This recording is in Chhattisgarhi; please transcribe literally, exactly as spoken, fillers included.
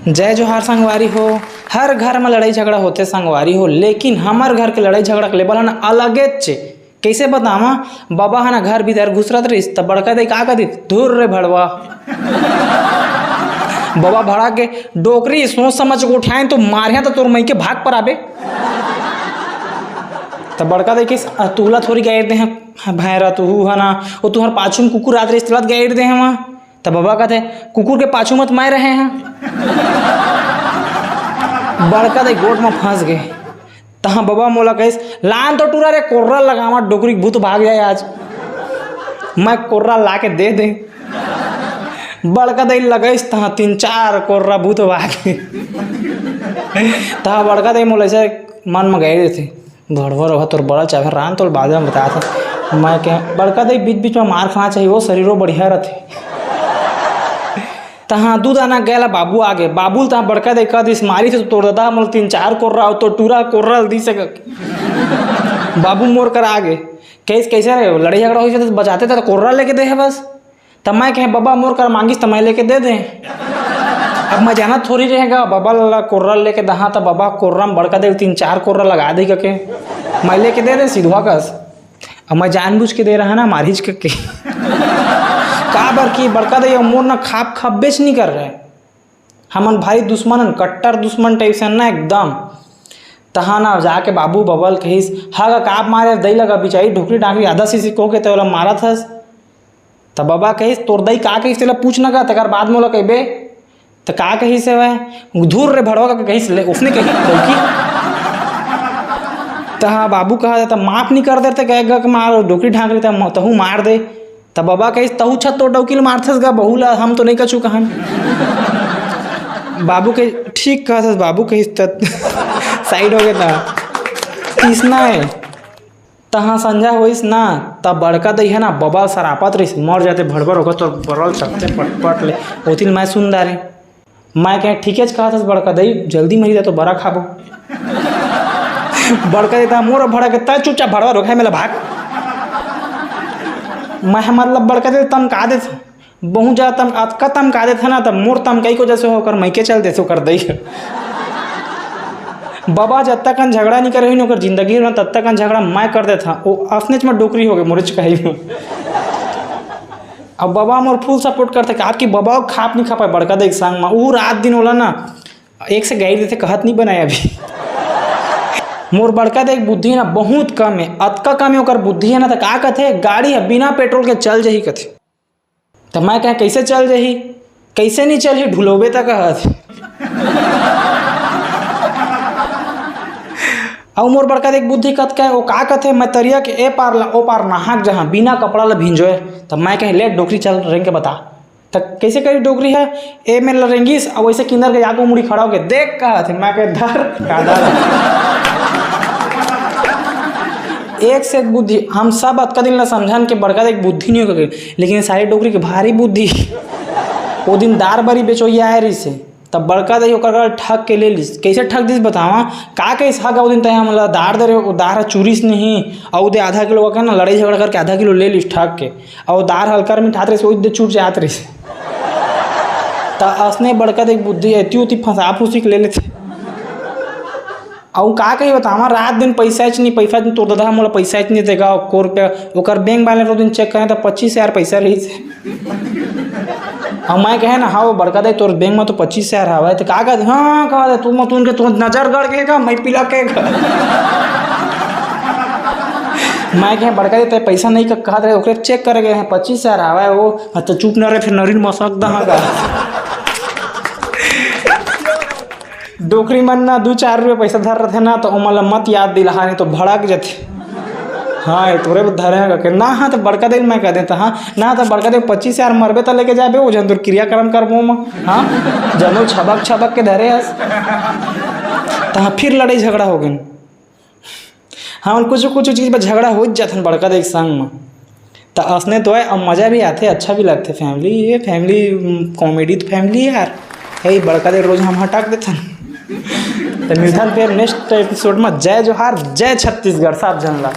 जय जोहार संगवारी हो। हर घर म लड़ाई झगड़ा होथे संगवारी हो, लेकिन हमर घर के लड़ाई झगड़ा के level ह ना अलगेच हे। कइसे बतावं, बबा ह ना घर भीतर घुसरत रहिस त बड़का दाई का कहिस, "धुर रे भड़वा।" बबा भड़क गे, "डोकरी, सोच समझ के उठाएन तो मारिहा त तोर मइके भाग पर आबे।" त बड़का दाई कहिस, "अ, तुला थोरी गाइर दे हंव, भैंरा तुहू ह ना, ओ तुंहर पाछू म कुकुर आत रहिस, तेला त गाइर दे हंव।" त बबा कथे, "कुकुर के पाछू म त मैं रहे हंव।" बड़का दाई गोठ म फंस गे। तहाँ बबा मोला कहिस, "लान तो टूरा रे, कोर्रा लगावं, डोकरी के भूत भाग जाय आज।" मैं कोर्रा ला के दे देंव। बड़का दाई लगाइस, तहाँ तीन चार कोर्रा भूत भागे। तहाँ बड़का दाई मोला अइसे मन म गाइर देथे, "भड़वा रहा तोर बड़ा चाहे रान तोल बाद म बतात हंव।" मैं कहेंव, "बड़का दाई, बीच-बीच म मार खाना चाहिए, ओ शरीरो बढ़िया रथे।" तहाँ दू दाना गाय ला बाबू आगे, बाबू ल तहाँ बड़का दाई कह दिस, "मारिस हे त तोर ददा मोला तीन चार कोर्रा, अउ तोर टूरा कोर्रा ल दिस हे।" बाबू मोर करा आगे, कहिस, "कइसे रे, लड़ाई झगड़ा होइस हे त बचाते त कोर्रा लेके दे हवस।" त मैं कहेंव, "बबा मोर करा मांगिस त मैं लेके दे देंव।" अब मैं जानत थोरी रहेंव गा, बबा ला कोर्रा लेके दहा त बबा कोर्रा म बड़का दाई तीन चार कोर्रा लगा दे कहिके, मैं लेके दे देंव सीधवा कस। अब मैं जानबूझ के दे रहेंव ना, मारिस कहिके। काबर कि बड़का दाई अउ मोर ना खाप खब्बेच नइ करे। हमन भारी दुश्मन हन, कट्टर दुश्मन type से हन ना एकदम। तहाँ ना जाके बाबू बबा ल कहिस, "हा गा, काप मारे दाई ला गा, बिचारी डोकरी डाकरी आधा सिसिक होगे त ओला मारत हस।" त बबा कहिस, "तोर दाई का कहिस तेला पूछ ना गा, तेकर बाद मोला कहिबे।" त का कहिस हे वह? "धुर रे भड़वा" का कहिस ले, उसने कही डौकी। त हाँ, बाबू कहा त माफ नहीं कर देते, कहे गा कि मार डोकरी ढांक लेते, म-, तहू मार दे। त बबा कहिस, "तहू छत तो डौकी ल मारथस गा, बहू ला हम तो नहीं कछु कहन।" बाबू कहिस, "ठीक कहथस बाबू" कहिस, त side हो गए। त तीसना है, तहाँ संझा होइस ना, त बड़का दई हे ना, बबा ल सरापत रहिस, "मर जाते भड़बर होकर तोर बरल सकते पटपट ले।" ओतिल मैं सुन डारे। मैं कहे, "ठीकेच कहत हस बड़का दई, जल्दी मरी जा तो बरा खाबो।" बड़का दई त मोर भड़क के, "तै चुपचाप भड़बर होके मेला भाग।" मैं मतलब बड़का दई तमका देथे, बहुत ज्यादा तम-, अतका तमका देथे ना, त मोर तमकाई को जैसे ओकर मइके चल देथे ओकर दई। बबा जत्ता कन झगड़ा नहीं करे होही, ओकर जिंदगी में तत्ता कन झगड़ा मैं कर देथा। ओ असनेच में डोकरी हो गए मोरेच कही में। अब बबा मोर full support करथे, काबर कि बबा खाप नहीं खा पाए बड़का दई के संग में। ऊ रात दिन ओला ना एक से गाइड देथे, कहत नहीं बनाए अभी। मोर बड़का दई के बुद्धि ना बहुत कम है, अतका कम है ओकर बुद्धि है ना, त का कथे, गाड़ी है बिना पेट्रोल के चल जही कथे। त मैं कहे, "कइसे चल जही?" "कइसे नहीं चलही, ढुलोबे त कहत हे।" अउ मोर बड़का दई के बुद्धि कतका हे, ओ का कथे, "मैं तरिया के ए पार ला ओ पार नहाक जहाँ बिना कपड़ा ला भिंजोए।" त मैं कहे, "ले डोकरी चल रेंग के बता।" त कइसे करी डोकरी हे, ए मेर ला रेंगिस, अउ वइसे किंदर के जाके मुड़ी खड़ा होके, "देख," कहत हे, मैं कहे, "धर, का धर?" एक से एक बुद्धि, हम सब अतका दिन ला समझन के बड़का दई के बुद्धि नहीं होगे, लेकिन सारी डोकरी के भारी बुद्धि। वो दिन दार बरी बेचोइया आए रहिस हे, तब बड़का दई ओकर करा ठग के ले लिस। कइसे ठग दिस बतावा, का कहिस, "हा गा, वो दिन तैं हमला दार दे रहे, वो दार ह चुरिस नहीं, अउ दे आधा किलो का ना लड़ाई झगड़ा करके आधा किलो ले लिस ठग के, अउ दार हल्का मिठात रहिस, वो दे चुर जात रहिस।" त असने बड़का दई के बुद्धि एती ओती फंसा फूसी के ले लेथे। अउ का कही बतावा, रात दिन पैसा च नहीं, पैसा च नहीं, तोर ददा मोला पैसा च नहीं देगा, एको रुपया। ओकर बैंक बैलेंस वो दिन चेक करें त पच्चीस हजार पैसा रहिस हे। अउ मैं कहे ना, "हाँ, वो बड़का दई तोर बैंक में तो पच्चीस हजार हवा है।" त का कहत, "हाँ, हाँ," कहत हे, "तू मत उनके, तू नजर गड़ के का, मैं पिला के का?" मैं कहे, "बड़का दई, तैं पैसा नहीं क-, कहत रहे, ओकरे चेक करे गए हैं, पच्चीस हजार हवा है वो।" हाँ, त चुप न रहे, फिर नरिन मसक दहा का। डोकरी मन ना दू चार रुपया पैसा धर रथे ना, त ओमन ला मत याद दिलाहा, नहीं तो भड़क जथे। हाँ, ये तोरे बर धरे हैं करके। ना, हाँ, त बड़का दई ल मैं कह देता, हाँ, ना, त बड़का दई पच्चीस हजार मरबे त लेके जाबे, वो जन तोर क्रियाकर्म करबो म। हाँ, जनो छबक छबक के धरे हस। त हाँ, फिर लड़ाई झगड़ा हो गइन। हाँ, कुछ, कुछ चीज पर झगड़ा हो जाथन बड़का दई के संग म। त असने तो है, अब मजा भी आथे, अच्छा भी लगथे। फैमिली, ये फैमिली, उम, कॉमेडी तो फैमिली है यार। हे, बड़का दई रोज हम हटक देथन। त मिलथन फिर नेक्स्ट एपिसोड म। जय जोहार, जय छत्तीसगढ़, सब झन ला।